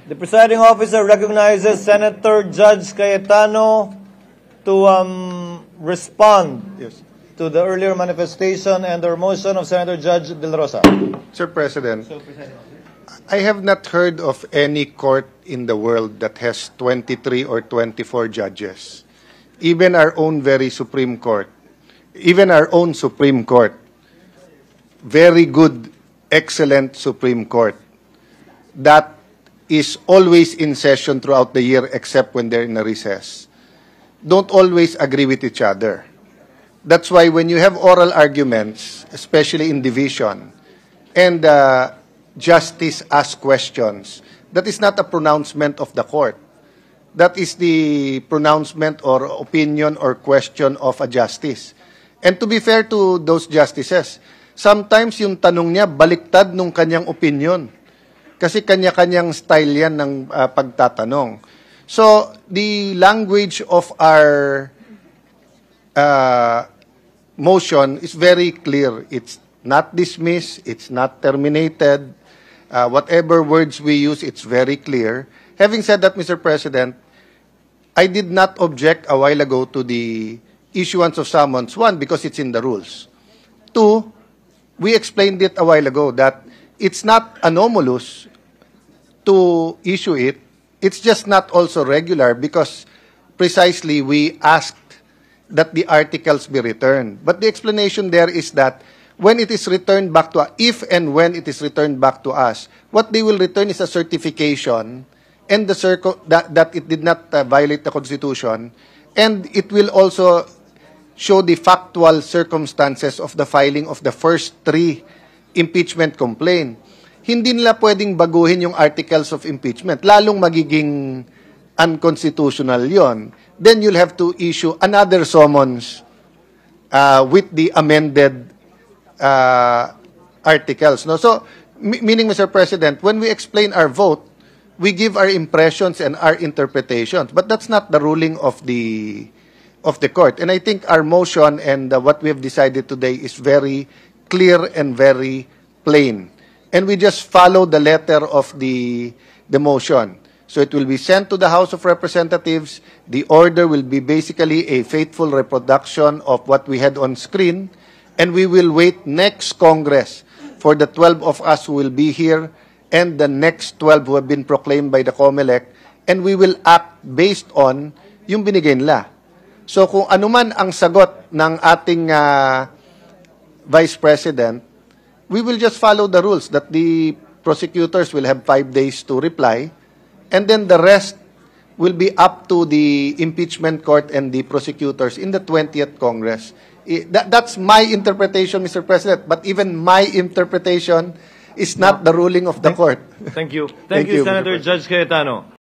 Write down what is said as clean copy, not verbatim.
The presiding officer recognizes Senator Judge Cayetano to respond to the earlier manifestation and the motion of Senator Judge De La Rosa. Sir President, I have not heard of any court in the world that has 23 or 24 judges. Even our own very Supreme Court, very good, excellent Supreme Court, that is always in session throughout the year except when they're in a recess, don't always agree with each other. That's why when you have oral arguments, especially in division, and justice asks questions, that is not a pronouncement of the court. That is the pronouncement or opinion or question of a justice. And to be fair to those justices, sometimes yung tanong niya baliktad nung kanyang opinion. Kasi kanya-kanyang style yan ng pagtatanong. So, the language of our motion is very clear. It's not dismissed, it's not terminated. Whatever words we use, it's very clear. Having said that, Mr. President, I did not object a while ago to the issuance of summons. One, because it's in the rules. Two, we explained it a while ago that it's not anomalous to issue it. It's just not also regular because precisely we asked that the articles be returned. But the explanation there is that when it is returned back to us, if and when it is returned back to us, what they will return is a certification and that it did not violate the Constitution, and it will also show the factual circumstances of the filing of the first 3 impeachment complaint. Hindi nila pwedeng baguhin yung articles of impeachment, lalong magiging unconstitutional yon. Then you'll have to issue another summons with the amended articles. No? So, meaning, Mr. President, when we explain our vote, we give our impressions and our interpretations, but that's not the ruling of the court. And I think our motion and what we have decided today is very clear and very plain. And we just follow the letter of the motion. So it will be sent to the House of Representatives. The order will be basically a faithful reproduction of what we had on screen. And we will wait next Congress for the 12 of us who will be here and the next 12 who have been proclaimed by the COMELEC. And we will act based on yung binigay nila. So kung anuman ang sagot ng ating Vice President, we will just follow the rules that the prosecutors will have 5 days to reply, and then the rest will be up to the impeachment court and the prosecutors in the 20th Congress. That's my interpretation, Mr. President, but even my interpretation is not the ruling of the court. Thank you. Thank you, Senator Judge Cayetano.